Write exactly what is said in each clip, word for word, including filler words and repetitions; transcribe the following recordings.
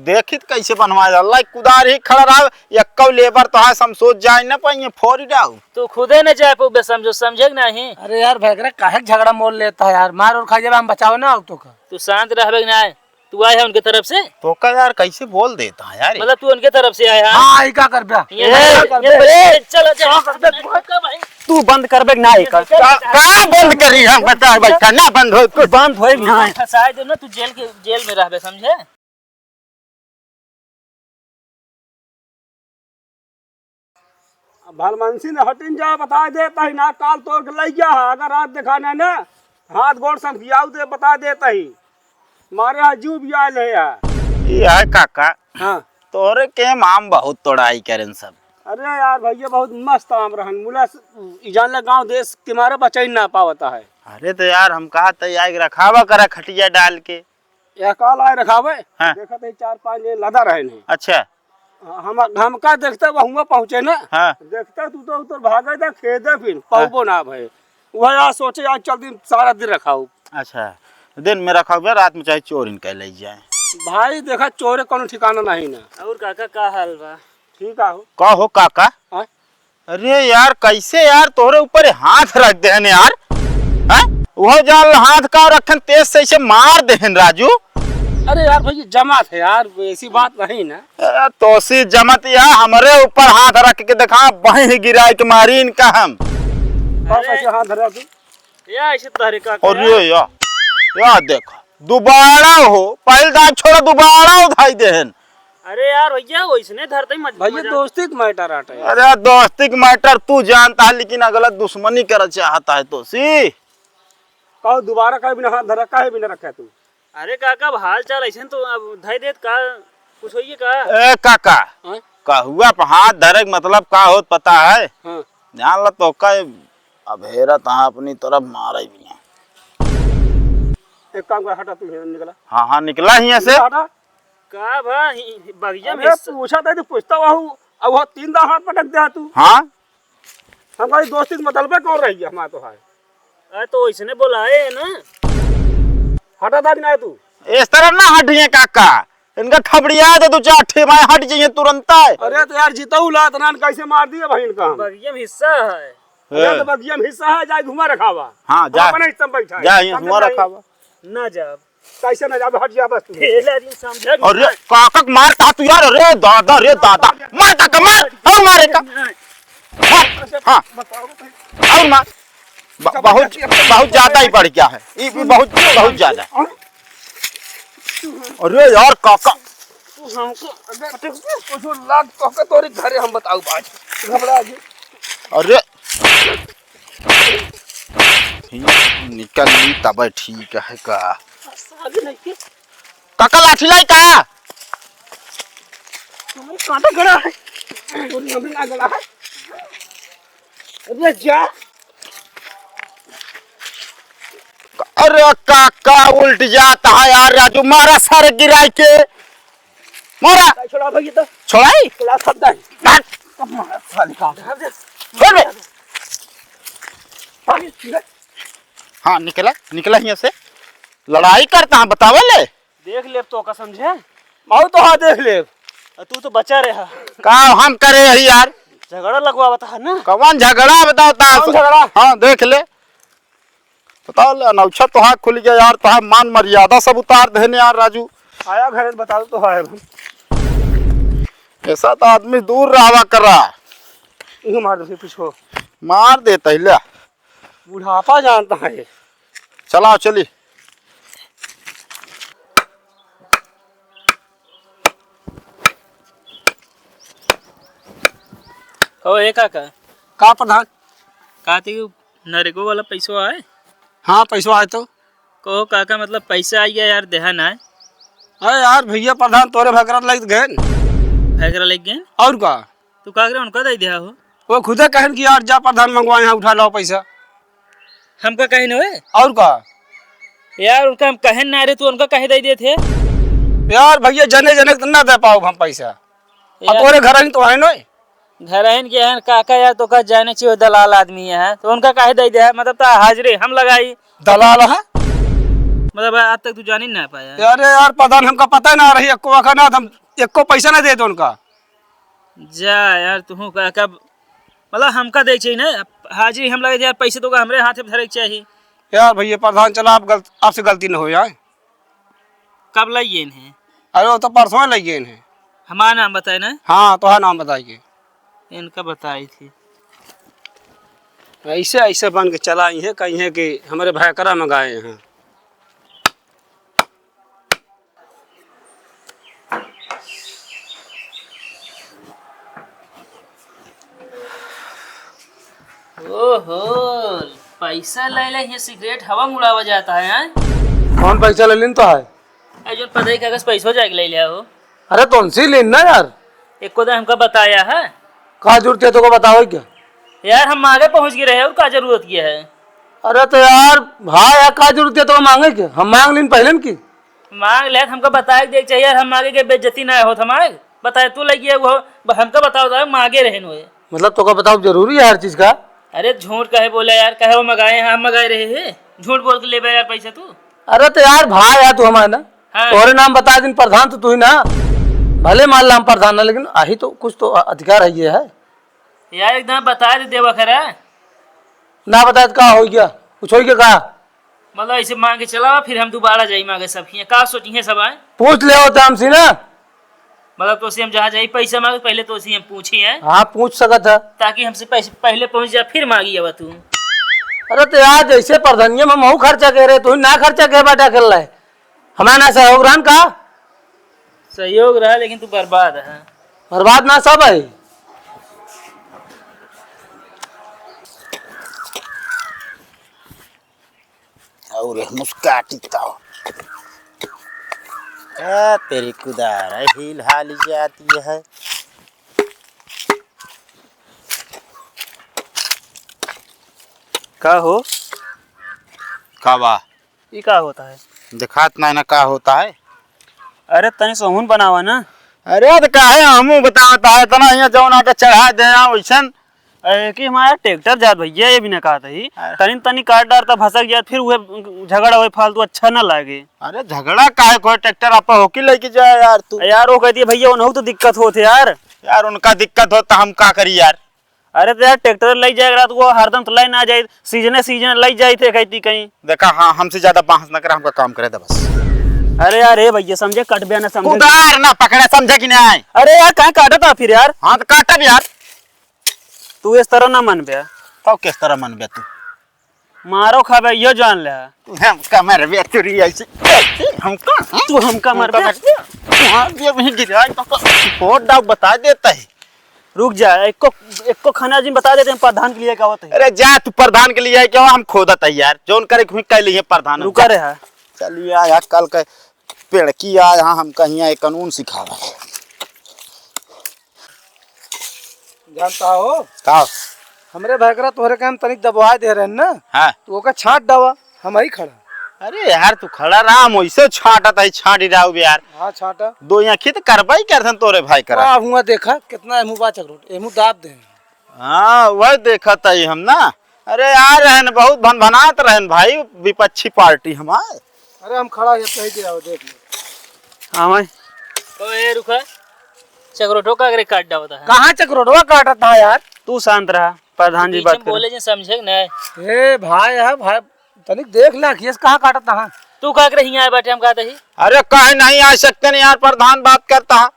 देखित कैसे बनवाए जा, लाइक कुदार ही खड़ा रहा, यक्कौ लेबर तो है, समसोत जाए न पाइए, फोरी डाउ। तू खुदे न जाए पउबे समझो, समझे कि नहीं? अरे यार, भैगरा काहे के झगड़ा मोल लेता है यार, मार और खा जाबे, हम बचावे ना आउ तो का। तू शांत रहबे कि नहीं? तू आए है उनके तरफ से? तो का यार, कैसे बोल देता है यार? मतलब तू उनके तरफ से आए है? हाँ, ई का करबे? ये ए, भाई, ए, ए, चलो, चलो, का करबे? का भाई? तू बंद करबे कि नहीं कर? का, का बंद करी हम? बता भाई, का ना बंद हो? कुछ बंद होए कि नहीं? फंसाए दे ना, तू जेल के, जेल में रहबे, समझे? अब भलमनसी ने हटिन जा, बताए देत ही ना, काल तोर के लइ गया है। अगर आज देखा ना ना, हाथ गोड़ समझियाऊ दे, बताए देत ही। मारे हा जीव भी आयल है यार। ये है काका। हाँ। तोरे के माम बहुत तोड़ाई करेन सब। अरे यार भैया, बहुत मस्त आम रहन। मुला स-, ई जान ले गाँव देश के मारे बचै ना पावता है। अरे तो यार, हम कहा तो आग रखावा करा खटिया डाल के। यह काल आए रखावे। हाँ। देखत ही चार पांच जने लदा रहे नहीं। अच्छा। हम, हमका देखते वह हुआ पहुँचे ना। हाँ। देखते तू तो उतर भागे दे खेदे फिर, हाँ। पौबो ना भए। वह आज सोचे आज चल दिन सारा दिन रखाऊ। अच्छा, दिन में रखाऊ बे, रात में चाहे चोर इनका ले जाए। भाई देखा चोरे कोनो ठिकाना नहीं ना। और काका का हाल बा? ठीक है हो। का हो काका? हाँ? अरे यार, कैसे यार तोहरे ऊपर हाथ रख देहन यार? हैं? वो जान हाथ का रखन तेज से इसे मार देहन राजू। अरे यार भैया, जमात है यार, ऐसी बात नहीं ना। ए, तोसी जमत या हमरे ऊपर हाथ रख के देखा, वहीं गिराए के मारी इनका हम। बस अरे। ऐसे हाथ धरा तू। या ऐसे तहरे का करे? अरे या, या देख, दोबारा हो, पहले दाग छोड़ा, दोबारा उठाई देहन। अरे यार भैया, वैसने धरते ही मत-, भैया, मजा। दोस्ती के मैटर आटे। अरे दोस्ती के मैटर तू जानता है, लेकिन अगला दुश्मनी कर चाहता है तो सी। कहो दोबारा काहे बिना हाथ धरा, काहे बिना रखा तू? अरे काका, अब हाल चाल ऐसे तो अब धई देत का, कुछ होइए का? ए काका, हाँ? कहुआ पे हाथ धरे के मतलब का होत पता है? हाँ। जान ला तो का अब हेरा तहाँ अपनी तरफ मारे बिना। एक काम कर, हटा तू, यहाँ निकला। हाँ, हाँ, निकला ही ऐसे। हटा। का भा, ही, ही, बगिया में अरे, हिस्सा पूछा था, तू पूछता वहू, अब वह तीन दांत हाथ पटक दे तू। हाँ? हम कही दोस्ती के मतलबे कौन रही है हमारे तो है। अरे, तो इसने बोला है ना। हटा था कि ना तू? इस तरह ना हटिए काका, इनका थबड़िया दे दो चार ठे, मैं हट जाइए तुरंत। अरे, तो यार, जीतऊ ला, इतना कैसे मार दिए भाई इनका हम? बगिया में हिस्सा है। अरे, ए। तो बगिया में हिस्सा है, जाए घुमा रखावा। हाँ, हम जा। अपने हिस्सा में बैठा है। जा, यहाँ हम हुआ तो नहीं। रखावा। ना जाब। कैसे ना जाब, हट जा बस तू। ए, ले, अरे, समझा नहीं। अरे, काका के मार ता तू यार, अरे दादा, रे दादा। मार काका, मार, और मारे का। मार, हाँ। और मार। ब-, बहुत, बहुत ज्यादा ही बढ़ गया है। ये भी बहुत, बहुत ज्यादा। अरे यार, काका। तू हमको अगर कुछ लाग तो के तोरी घरे हम बताऊ बात। घबरा जी। अरे। ही निकल ली तब ठीक है का? साले नहीं के। काका लाठी लाई का? तुम्हारे कांटा गड़ा है। तोरी हमें ना गड़ा है। अरे जा। अरे काका उल्ट जाता है यार राजू, मारा सारे गिराई के। मारा। छोड़ा भैया तो। छोड़ाई? छोड़ा सब दाई। हट। मारा साले का। छोड़ बे। हाँ, निकला, निकला हियाँ से। लड़ाई करता है, बतावे ले। देख लेब तो का समझे? माऊ तो हाँ देख लेब। आ, तू तो बचा रहे हा। का हम करे यही यार? झगड़ा लगवावत हा ना। कौन झगड़ा बताओ ता? कौन झगड़ा? हाँ, देख ले। बताओ ले, अनौछा तोहार खुल गया यार, तोहार मान मर्यादा सब उतार देने यार राजू। आया घर बता दो तो है हम। ऐसा तो आदमी दूर रहवा करा। इहो मार दे पीछो। मार देता ही ले। बुढ़ापा जानता है। चलाओ चली। ओ ए काका। का प्रधान? का ती नरेगो वाला पैसवा आए? हाँ, पैसवा आए तो। कहो काका, मतलब पैसा आई गया यार, देहा ना है। अरे यार भैया प्रधान, तोरे भैकरा लग गए। भैकरा लग गए? और का? तू का करे, उनका दे दिया हो? वो खुदे कहन कि यार जा प्रधान मंगवा, यहाँ उठा लाओ पैसा। हमका कहे न होए? और का? यार उनका हम कहे ना रहे, तू उनका कहे दे देते। यार भैया जने जने के तो ना दे पाओ हम पैसा। अब यार तोरे घर ही तो है नोए। घर ही के हैं काका, यार तो का जाने चाहिए दलाल आदमी है, तो उनका कहे दे दे, मतलब तो हाजिरी हम लगाई। दलाल है? मतलब, आज तक तू जान ही ना पाया। अरे यार, प्रधान, हमका पता ही ना रही, एको वक्त ना, हम एको पैसा ना देत उनका। जा यार, तू का, का, मतलब, हमका देख चाहिए ना, हाजिरी हम लगे यार, पैसे तो का हमरे हाथ में धरे के चाहिए। यार भैया प्रधान, चला, आप गलत, आपसे गलती न हो जाए। कब लइ गए हैं? अरे, वो तो परसों लइ गए हैं। हमारा नाम बताए ना? हाँ, तोहार नाम बताए के। इनका बताई थी। ऐसे, ऐसे बन के चला आई है, कहीं है कि हमरे भयकरा मंगाए हैं। ओहो, पैसा ले ले, ये सिगरेट हवा में उड़ावा जाता है, हैं? कौन पैसा ले लिन तो है? अरे, जोन पता ही कागज पैसो जाके ले लिया हो। अरे, तो उनसे ही लेन ना यार। एको दिन हमका बताया है। का जरूरत है तो को बतावे क्या? यार, हम आगे पहुँच गए रहे और का जरूरत क्या है? अरे, तो यार, भाई, यार, का जरूरत है तो मांगे क्या? हम मांग लिन पहले न की। मांग ले, हमका बताए के देख चाहिए यार, हम आगे के बेइज्जती ना होत हमारे। बताए तू लगी है वो, ब-, हमका बताओ तो मांगे रहन होए। मतलब, तोका बताओ जरूरी है हर चीज का? अरे, झूठ काहे बोला यार, कहे वो मंगाए हैं, हम मंगाए रहे हैं, झूठ बोल के लेबे यार पैसा तू। अरे, तो यार, भाई यार, तू हमारे ना, हाँ। तोहरे नाम बता दिन प्रधान तो तू ही ना, भले मान ला हम प्रधान ना, लेकिन आही तो कुछ तो अधिकार है, ये है। यार, एकदम बता दे देवा खरा। ना बताए तो का हो गया? कुछ हो गया का? मतलब, ऐसे मांग के चला, फिर हम दोबारा जाई मांगे सब हियां। का सोची हैं सब आए? पूछ ले होता हमसे ना। मतलब, तो से हम जहाँ जाई पैसा मांगे, पहले तो से हम पूछी हैं। हाँ, पूछ सकत है। ताकि हमसे पैसे पहले पहुँच जाए, फिर मांगी अब तू। अरे, तो यार, जैसे प्रधानिया में महू खर्चा कह रहे, तू ना खर्चा कह बाटा कर रहे। हमारा ना सहयोग रहन का? सहयोग रहा, लेकिन तू बर्बाद है। बर्बाद ना सब है। और मुस्काटी तो। आ, तेरी कुदार है, हिल हाली जाती है। का हो? का बा? ई का होता है? दिखात ना, ना का होता है? अरे, तनी सोहन बनावा ना। अरे, तो काहे हमू बतावत है, इतना यहाँ जौन आके चढ़ा दे, यहाँ वैसन। अरे, कि हमारा ट्रैक्टर जात भैया, ये भी ना कहत ही। अरे। तनी, तनी काट डारता, भसक जात, फिर उहे झगड़ा हुए फालतू, अच्छा ना लागे। अरे, झगड़ा काहे को, ट्रैक्टर आप होके लेके जाए यार तू। यार, वो कहती है, "भैया, उन्हों तो दिक्कत होत है यार।" यार, उनका दिक्कत हो तो हम का करी यार? अरे, तो यार, ट्रैक्टर ले जाए रात को, हरदम तो ले ना जाए, सीजने, सीजने ले जाए थे, कहती कहीं। देखा, हाँ, हमसे ज्यादा बहस ना करे, हमका काम करे दे बस। अरे यार, हे भैया, समझे, कट बे ना, समझे। कुदार ना पकड़े, समझे कि नहीं? अरे यार, काहे काटत है फिर यार? हाँ, तो काटब यार। तू इस तरह ना मन बे। तो किस तरह मन बे तू? मारो खाबे, यो जान ले। तू हमका मरबे, तुरी ऐसे, ऐसे हमका, हाँ? तू हमका हमका मरबे? मरबे? हाँ, ये वहीं गिरा, तो को-, फोड़ डाउ बता देता है। रुक जा, एको, एको खाना जी बता देते हैं, प्रधान के लिए क्या होता है? अरे जा, तू प्रधान के लिए क्या, हम खोदत है यार, जौन करे खुद कह लिए प्रधान। रुका रहे है। चलिए, आया कल के पेड़की आया, हम कहीं आए कानून सिखावे। जानता हो? का? हमरे भैकरा तोहरे के हम तनिक दबवाए दे रहे हैं ना? हाँ। तू ओका छांट डावा, हम ही खड़ा। अरे यार, तू खड़ा रहा, हम वैसे छांटत है, छांट ही रहा यार। हाँ, छांटा। दो आँखी तो करबा ही करथन तोरे भाई करा। वाह, हुआ देखा, कितना एमू बा चकरोट, एमू दाब दे। हाँ, वह देखत है हम ना। अरे यार, रहन बहुत भनभनात रहन भाई, विपक्षी पार्टी हमार। अरे हम खड़ा है, कहीं दे आओ, देख लो। हाँ भाई। ओ, ए, रुका। चकरोटो का अगरे काट डावता है। कहाँ चकरोटवा काटत है यार? तू शांत रहा, प्रधान जी बीच बात में करे। बोले जे समझे कि नहीं? ए भाई, है भाई, तनिक देख ले, अखिए से कहाँ काटत है? तू का करे हियाँ आए बाटे, हम कहते ही? अरे काहे नहीं आ सकते नहीं यार, प्रधान बात करता है।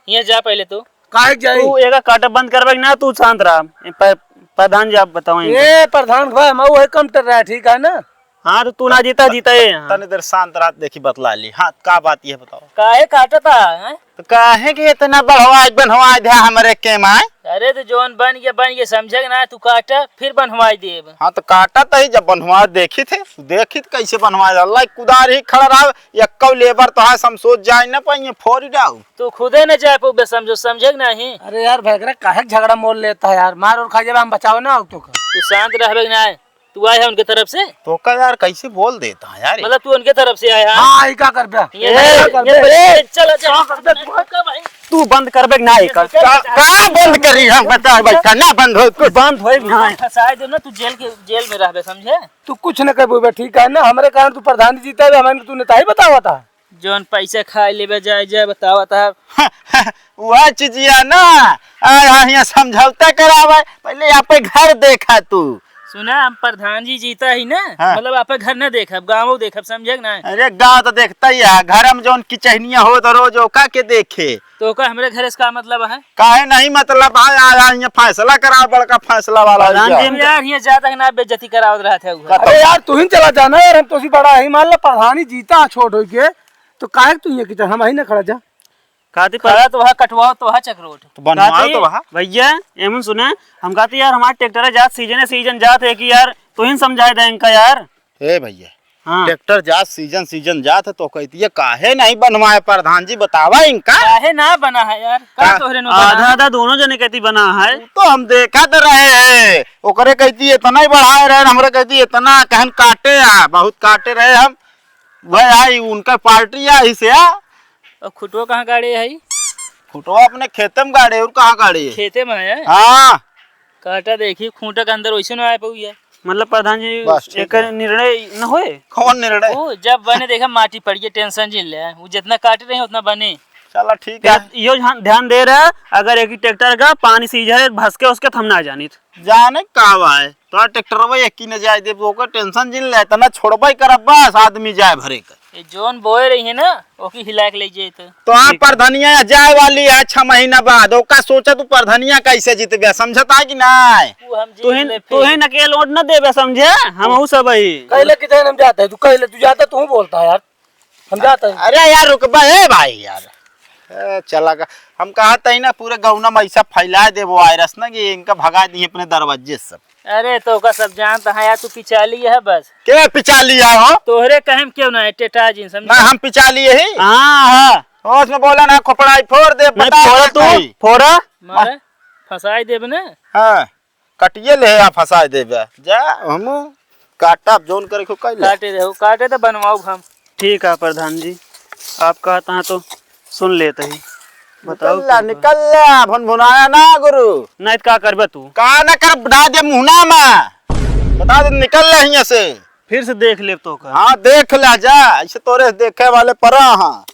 हियाँ जा पहले तू। काहे के जाई? तू एका काटा बंद करबे कि ना, तू शांत रहा। ए, प-, प्रधान जी आप बताओ इनका। ए प्रधान भाई, हम वही कम टर रहा है, ठीक है ना? हाँ, तो तू ना जीता, जीता ये यहाँ। तनी देर शांत रहा, देखी बतला ली। हाँ, का बात ये बताओ। काहे काटता है? तो काहे कि इतना बढ़वाई बनवाई दिया हमरे के माय? अरे तो जौन बन गया, बन गया, समझे कि ना? तू काटा, फिर बनवाई देब। हाँ, तो काटा तो ही, जब बनवा देखी थे, देखी तो कैसे बनवा, अल्लाह कुदार ही खड़ा रहा, यक्कौ लेबर तो है, समसोच जाए ना पाइए, फोड़ डाउ। तू खुदे न जाए पउबे, समझो, समझे कि नहीं? अरे यार, भैकरा काहे के झगड़ा मोल लेता है यार? मार और खा जाबे, हम बचावे ना आउ तो का। तू शांत रहबे कि नहीं? तू आए है उनके तरफ से? तो का यार, कैसे बोल देता है यार? मतलब तू उनके तरफ से आए है? हाँ, ई का करबे? ये ए, नहीं, का करबे? ये ए, चल, चल, का करबे? का भाई? तू बंद करबे कि ना एकर? का, का बंद करी हम? बता, बैठा ना बंद हो कुछ। बंद होई ना। फंसाए देब ना, तू जेल के, जेल में रहबे, समझे? तू कुछ न करबे, ठीक है ना? हमरे कारण तू प्रधान जी जीता है, हमन तू नेता ही बतावा था। जौन पैसा खाए लेबे, जाए, जाए, बतावा था। वह चीजिया ना, आ, हियाँ समझौता करावे, पहले यहाँ पे घर देखा तू। सुना, हम प्रधान जी जीता ही ना, हाँ। मतलब, आपे घर न देखब, गाँव देखब, समझे कि ना? अरे, गाँव तो देखता ही है, घर में जौन किचहनिया हो तो रोज ओका के देखे। तो ओका हमरे घरे से का मतलब है? काहे नहीं मतलब है? आ, आ, यहाँ फैसला कराओ, बड़का फैसला वाला प्रधान जी, हम यार, यहाँ ज्यादा ना बेइज्जती करावत रहत है। अरे यार, तू ही चला जाना यार, हम तो उसी बड़ा ही, मान लो, प्रधान ही जीता है छोट होके, तो काहे तू ये किचन हम ही ना खड़ा जा। काती पर खड़ा तो वहाँ कटवाओ, तो वहाँ चकरोट। तो बनवाओ काती तो वहाँ। भैया, एमन सुने, हम कहते यार, हमारा ट्रैक्टर है, जात सीजन है, सीजन जात है कि यार, तू ही समझाए दे इनका यार। ए भैया, हाँ। ट्रैक्टर जात सीजन, सीजन जात है, तो कहती है, काहे नहीं बनवाए प्रधान जी, बतावा इनका। काहे ना बना है यार? का का? तोहरे नु बना आधा है? आधा दोनों जने कहती बना है। उ तो हम देखा तो रहे हैं, ओकरे कहती इतना ही बढ़ाए रहे, हमरे कहती इतना कहन काटे है, बहुत काटे रहे हम। वह आई, उनका पार्टी आई से आ। और खुटवा कहाँ गाड़े है? खुटवा अपने खेते में गाड़े, और कहाँ गाड़े है? खेते में है? हाँ। काटा देखी, खूंटा के अंदर वैसे ना आए पउया। मतलब प्रधान जी, बस, ठीक एकर है। निर्णय न होए? कौन निर्णय? ओ, जब बने देखा माटी पड़ गई, टेंशन जिन ले, वो जितना काटे रहे उतना बने। चला ठीक फिर है। यो ध्यान, ध्यान दे रहा, अगर एक ही ट्रैक्टर का पानी सीझे, भसके उसके, तो हम ना जानित। जाने का बा है, तोरा ट्रैक्टरवा एक ही न जाए देब, ओकर टेंशन जिन ले, इतना छोड़बे करब, बस आदमी जाए भरे का। ये जौन बोए रही है ना, ओकी हिला के ले जाए तो। तो हाँ, ठीक है। प्रधनिया जाए वाली है छह महीना बाद, ओका सोचा तू प्रधनिया कैसे जीतबे, समझता है कि नाय? वो हम जीत तुहिन, ले फिर। तुहिन अकेल वोट न देबे, समझे? हम हूँ सब ही। कहले कि जहन हम जाते हैं, तू कहले तू जाता, तू बोलता है यार। हम जाते हैं। अरे यार, रुकबा, ए भाई यार। ए, चला गा। हम कहा तही ना, पूरे गौना में ऐसा फैला देबो वायरस ना कि इनका भगा दी अपने दरवाजे से सब। अरे, तो ओका सब जानता है यार, तू पिचाली है बस। के पिचाली है हो? तोहरे कहे में क्यों ना है, टेटा जी, समझे? ना, हम पिचाली यही। हाँ, हाँ। होश में बोला ना, खोपड़ा ही फोड़ दे, नहीं, बता फोड़ा दे तू, भाई। फोड़ा। मारे, फंसाई देब ना। हाँ। कटिए ले आ, फंसा देबे। जा, हम काटब, जौन करे को कैले। काटे रहो, काटे तो बनवाओ हम। ठीक है प्रधान जी, आप कहता है तो सुन लेते ही। बताओ निकल ला, क्या निकल ला, भुनभुनाया ना गुरु। नहीं तो का करबे तू? का ना कर, डाल दे मुहना में। बता दे, निकल ले हियां से। फिर से देख ले तो का। हाँ, देख ले जा, ऐसे तोरे से देखे वाले परा हाँ।